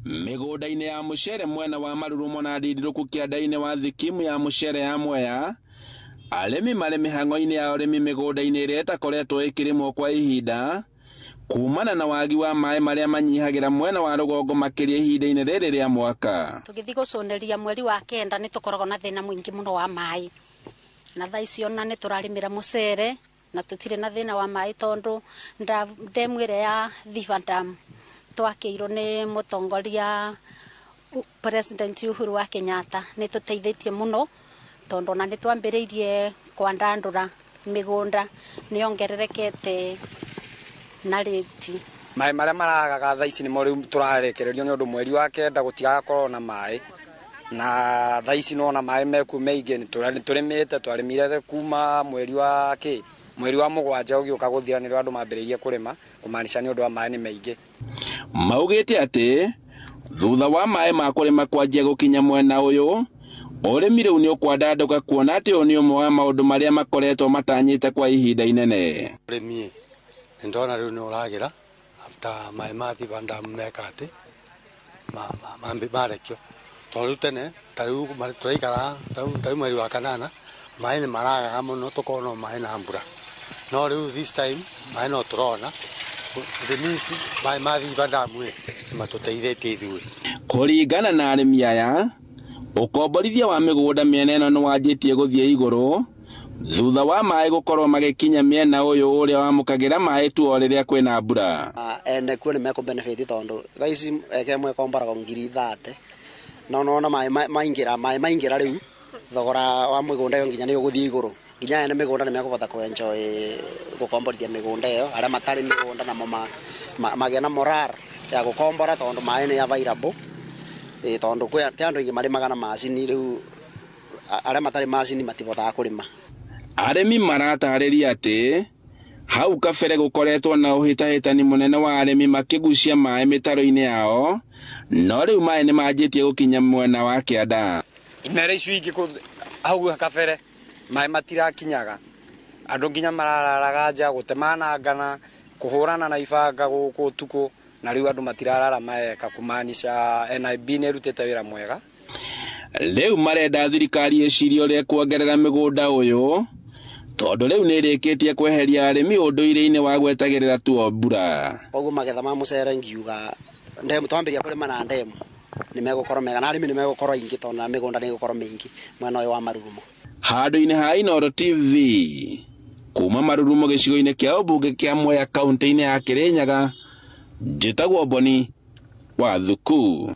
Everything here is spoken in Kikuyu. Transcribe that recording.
Mĩgũnda-inĩ ya mũcere mwena wa Marurumo na Ndindirũku kĩanda-inĩ wa thikimu ya mũcere ya Mwea, arĩmi marĩ mĩhang'o-inĩ ya ũrĩmi mĩgũnda-inĩ ĩrĩa ĩtakoretwo ĩkĩrĩmwo kwa ihinda kumana na wagi wa maĩ marĩa manyihagĩra mwena wa rũgongo makĩria ihinda-inĩ rĩrĩ rĩa mwaka. Tũgĩthiĩ gũcũnĩria mweri wa kenda nĩ tũkoragwo na thĩna mũingĩ mũno wa maĩ, na thaa ici ona nĩ tũrarĩmĩra mũcere na tũtirĩ na thĩna wa maĩ tondũ ndemu ĩrĩa ya Thiba Dam twakĩirwo nĩ mũtongoria President Uhuru wa Kenyatta nĩ tũteithĩtie mũno tondũ ona nĩ twambĩrĩirie kwandandũra mĩgũnda nĩ yongererekete na rĩti. Maĩ marĩa maragaga thaa ici nĩmo rĩu tũrarekererio nĩ ũndũ mweri wa kenda gũtigakorwo na maĩ, na thaa ici nona maĩ mekuo maingĩ, nĩ tũrĩmĩte, twarĩmire kuma mweri wa kĩ, mweri wa mũgwanja ũgĩũka gũthira nĩrĩo andũ mambĩrĩirie kũrĩma, kũmaanisha nĩ ũndũ wa maĩ nĩ maingĩ. Maugĩte atĩ thutha wa maĩ ma kũrĩma kwanjia gũkinya mwena ũyũ, ũrĩmi rĩu nĩ ũkwandandũka kuona atĩ ũyũ nĩ ũmwe wa maũndũ marĩa makoretwo matanyĩte kwa ihinda inene. Ũrĩmi nĩ ndona rĩu nĩ ũragĩra after maĩ ma Thiba Dam meka atĩ marekio, tondũ rĩu tene ta rĩu tũraikara ta rĩu mweri wa kanana maĩ nĩ maragaga mũno tũkona o maĩ na mbura, no rĩu this time maĩ no tũrona. It means maĩ ma Thiba Dam ĩ nĩ matũteithĩtie ithuĩ. Kũringana na arĩmi aya, ũkomborithia wa mĩgũnda mĩena ĩno nĩ wanjĩtie gũthiĩ igũrũ thutha wa maĩ gũkorwo magĩkinya mĩena ũyũ ũrĩa wamũkagĩra maĩ tu o rĩrĩa kwĩna mbura. Ene kuo nĩ mekũ benefit tondũ thaa ici eke ĩmwe ĩkomboragwo ngiri 30, no nona maĩ maingĩra, maĩ maingĩra rĩu thogora wa mĩgũnda ĩyo nginya nĩ ũgũthiĩ igũrũ, nginya ene mĩgũnda nĩ mekũhota kũ enjoy gũkomborithia mĩgũnda ĩyo, arĩa matarĩ mĩgũnda namo magĩe na moral ya gũkombora tondũ maĩ nĩ available. Tondũ kwĩ andũ aingĩ marĩmaga na macini, rĩu arĩa matarĩ macini matibotaga kũrĩma. Arĩmi maratarĩria atĩ hau kabere gũkoretwo na ũhĩtahĩtani mũnene wa arĩmi makĩgucia maĩ mĩtaro-inĩ yao, no rĩu maĩ nĩ manjĩtie gũkinya mwena wa kĩanda. Imera icio ingĩ hau kabere maĩ matirakinyaga, andũ nginya marararaga nja gũtemanangana, kũhũrana na ibanga gũkũ ũtukũ, na rĩu andũ matirarara maeka, kũmaanisha NIB nĩ ĩrutĩte wĩra mwega. Rĩu marenda thirikari ĩcirie ũrĩa ĩkuongerera mĩgũnda ũyũ tondũ rĩu nĩ ĩrĩkĩtie kweheria arĩmi ũndũire-inĩ wa gwetagĩrĩra tu o mbura. Koguo magetha ma mũcere ngiuga ndemu twambĩrĩria kũrĩma na ndemu nĩ megũkorwo mega na arĩmi nĩ megũkorwo aingĩ tondũ na mĩgũnda nĩ ĩgũkorwo mĩingĩ mwena ũyũ wa Marurumo. Handũ-inĩ ha Inooro TV kuma Marurumo gĩcigo-inĩ kĩa ũmbunge kĩa Mwea kaunti-inĩ ya Kĩrĩnyaga, njĩtagwo Boni wa Thuku.